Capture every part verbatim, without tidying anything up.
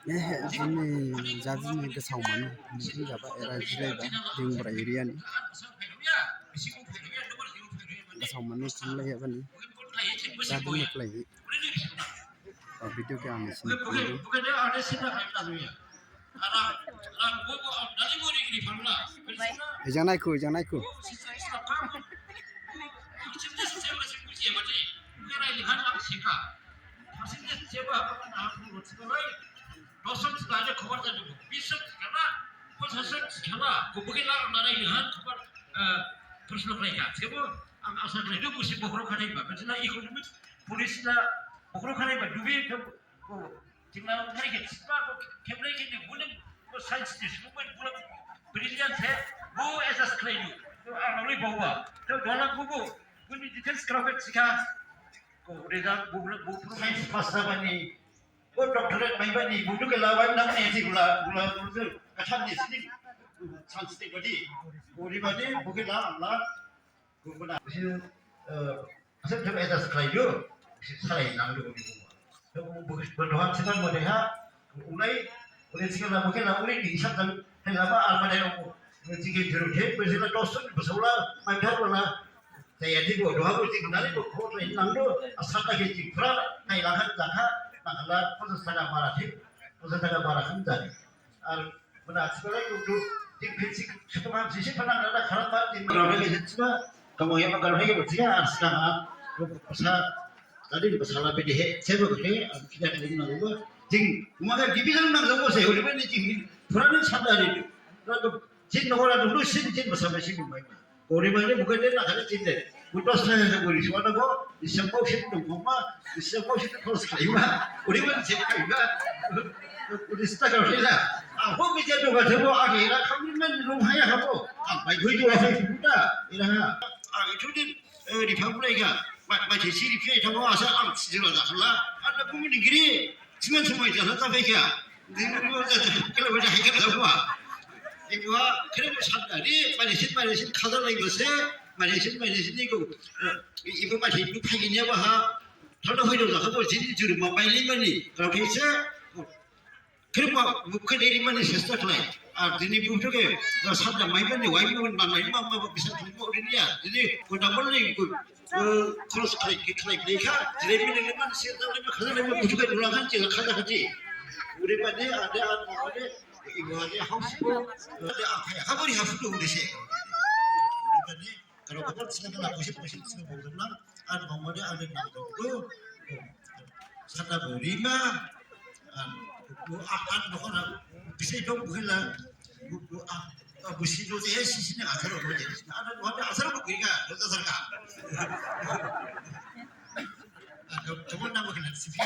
Eh, jini jajini Gasaomani, jini jaba era jilaiba, Dingbra area ni. Gasaomani jilai yabani, jajini khlaihi. Video khe ang nisi ni Ejang naikhu, ejang naikhu. Police na bokhro khanaiba dubi khe, khe, khe, khe, khe, science ni subu brilliant he, bo adjust khlaidu. Ang nolai bawa. Dona bo, bo, boni details khrao khe thikha. Ko, rega, bo, bo, science pass jabani, bo doctorate maibani, bo duke lawan nang ni si bula, bula, bula, kachan ni sini, science ni badi, bo ribadi, bo khe la, la, Gubun a, bisi, eh, asal jom adjust khlaidu, bisi salai nangdu bisi. Bisi, bisi dohan sikan mode ha, ulai, ulai sikan la mukhe la ulai ni hisab jang, hai lama alma dai omo. Bisi ke juru the, bisi la dosun, bisi la, mai thar la. Jaya di bo, doha bo jing nari bo, kho lai nangdu, asal la ke jing phra, hai la khan jakha, nangkhala, ponsas taka bara thi, ponsas taka bara khan jari. Ar Mane, sibalai group, group, jing phensi, sotoma, jisi phanang dada kharap ba, jing rao rao jisi ba, kamu yang makan lagi, jing ar sekarang, basa, tadi basa la pede he, saya bekerja, kita kali ini lalu, jing, maka dibilang nang lalu saya, udah mana jing, pura nang sadar itu, lalu, jing nomor dulu, sin, jing basa basi, Gori mane bukan dia nak ada cinta. Putus saya ke Gori, suara ko, isem bau sin tu, mama, isem bau sin tu, terus kayu ma. Gori mane sin kayu ma. Gori sita kayu ma. Aku kerja tu kata ko, aku ira kami man rumah ya kamu. Apa itu itu apa itu kita? Ira, ah, itu di, eh, di Papua ka. Ma, ma, di sini pia itu ko asal am sini lah dah lah. Ada pun negeri. Siman siman jasa ta fai kya? Dini ko jasa, kalau beda hai kata apa? Ibu ha, kena mo sabda di, mane sin, mane sin, kada lai bose, mane sin, mane sin ni ko, eh, ibu mane sin, ibu phai ni apa ha? Thada hoi do, kabo jini juru ma pai lai mani, kalau bisa, kena mo, bukan dari mane sesta khlai. Ar dini bu tu ke, da sabda mai mani, wai mani, mani, mani, mani, bisa khlai mo dini ya, dini ko double ni ko, Cross khlai, khlai, khlai kha. Jilai mini leman, sir jang leman, khaja leman, bujukai nulangkhan, jila khaja khaji. Uri bani, ade, ade, ade, ibu ade, house bo, ade, akhaya, kabori hafu tu uri se. Uri bani, kalau kapan sila kala, kusit, kusit, sila bo, nang, ade, bang ade, ade, nang, tu, sada bo, lima, ade, bu, akan, nokona, bisa dong, buhila, bu, bu, ah, ah, busi do je, sisi ne, asar bo je, ada, ada, asar bo kiri ka, do asar ka. Ada, cuma nama kena, sisi,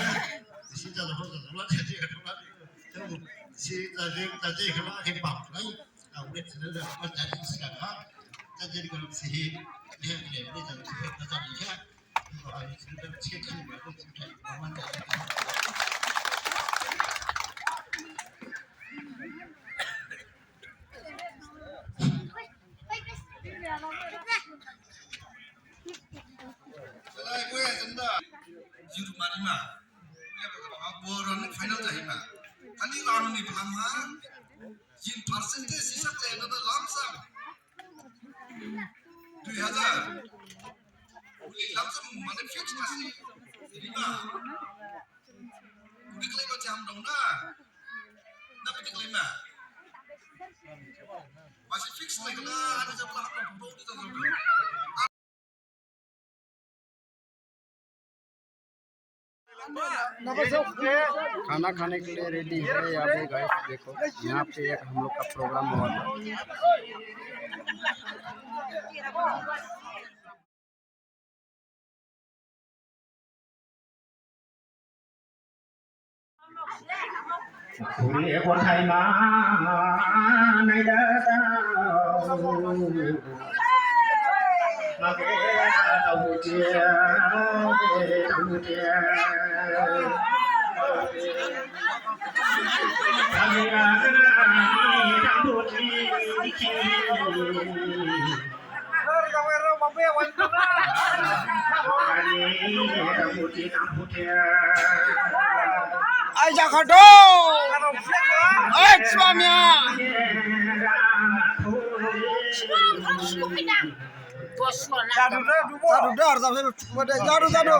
sisi, ada, ada, ada, ada, ada, ada, sisi, ada, ada, ada, ada, ada, bang, lain, ah, udah, sudah, sudah, apa, jadi, sudah, apa, jadi, kalau sisi, dia, dia, dia, jadi, sudah, jadi, ya. Juru marima. Boroni final jahima. Khali round ni baham ha. Jing percentage hisab le na lamsam. Dui hajar. Uli lamsam mane fix masi. Lima. Uli khlaiba jam dong na. Na bidi khlaima. Masi fix khlaikhala, ada jam lah, ada jam lah. खाना खाने के लिए रेडी है यहाँ पे गाइस। देखो, यहाँ पे एक हम लोग का प्रोग्राम हुआ था। Khuri ekor thaima naida dao. Mage dao butia, dao butia. Kami agana dao butia. Ai jakha do. Ai swamia. Jadu da, jadu da, jadu, jadu.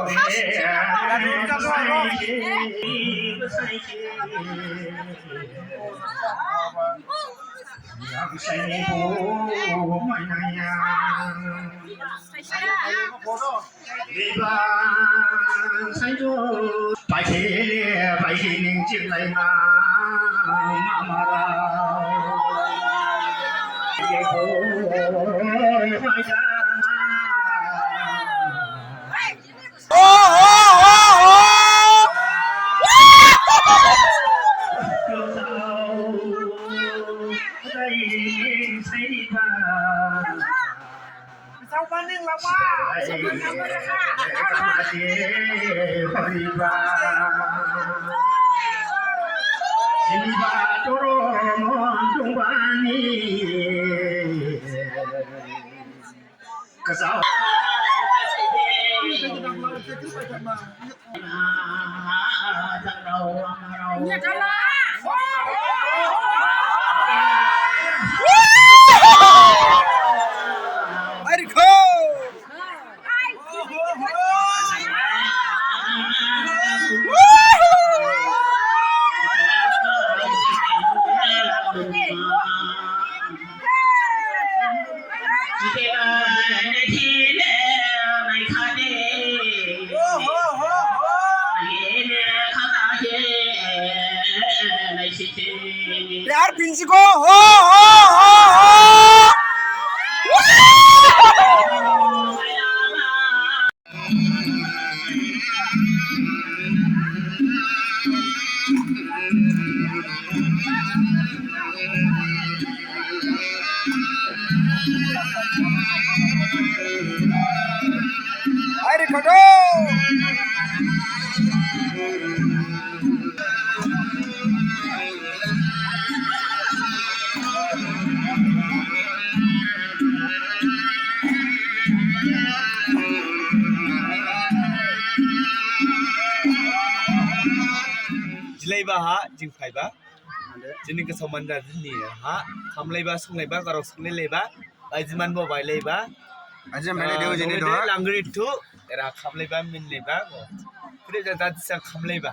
Yaar, pinsi ko, ho, ho, ho, ho. Ai, record. Jilaiba ha jing phaiba. Jini Gasaoma ni ha khamlaiba, sunglaiba, grao sunglaiba, bajiman bo bailaiba. Bajiman bailaiba, ah, jini node dong. Langri thu, era khamlaiba, minlaiba, bo. Kure jada jisa khamlaiba.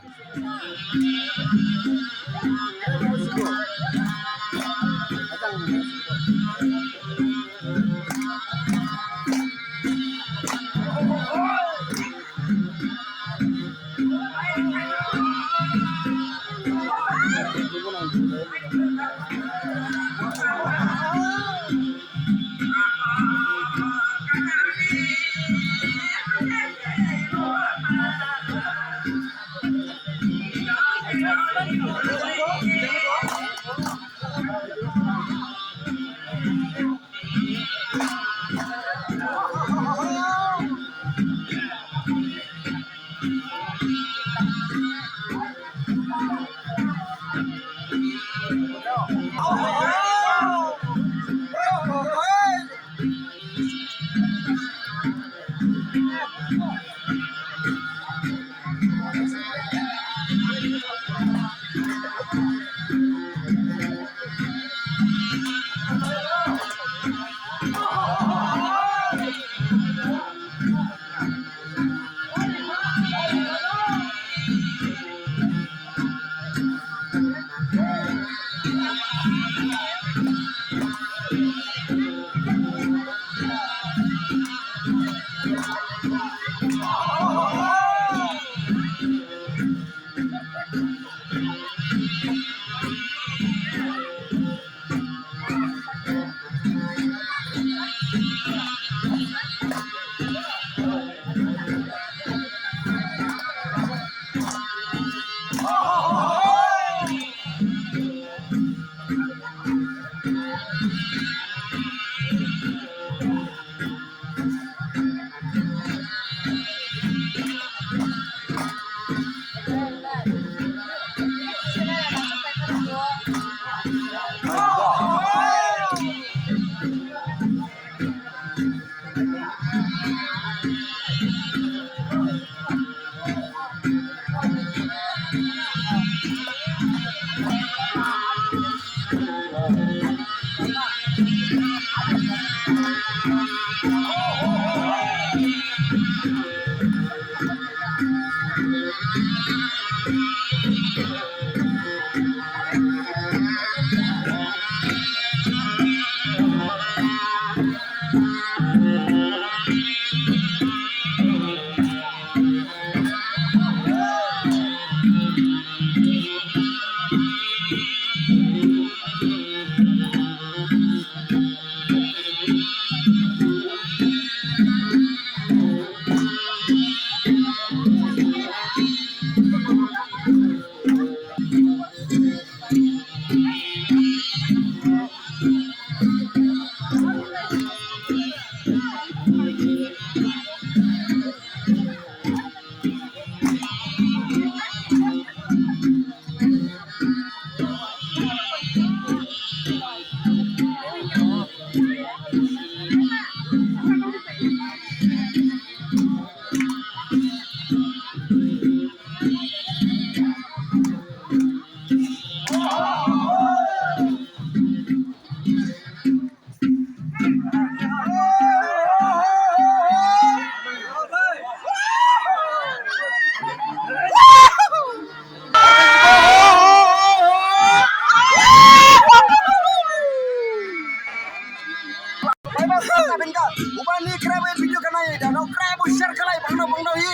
Ubani khrebo video khe nai da, nao khrebo share khlai, bangno bangno hi.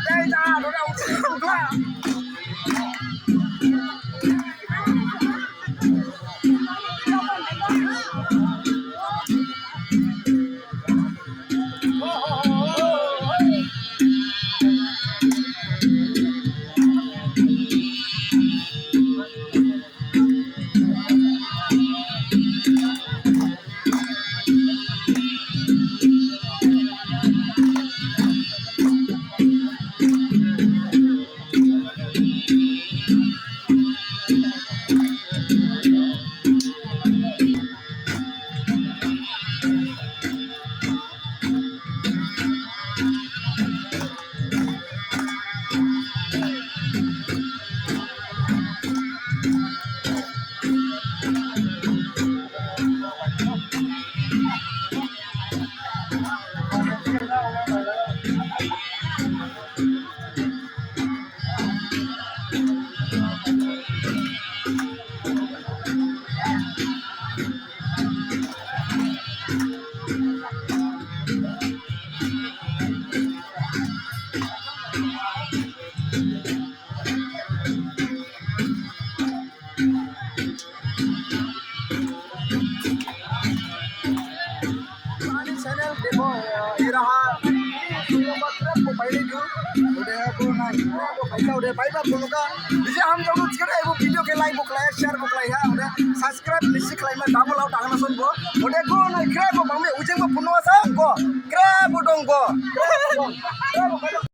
Dei da, dei da, dei da. Ani channel debo, eh, iraha, number khrebo phailaidu. Ode bo nai, bo phaila, ode phaiba phunukha. Bisi hamjaodu thikhade, ebo video khe like bo khlai, share bo khlai ha, ode subscribe nisi khlaima, double out thangna sonbo. Ode go nai khrebo bangmi ujengbo phunukha sa go. Khrebo dong go.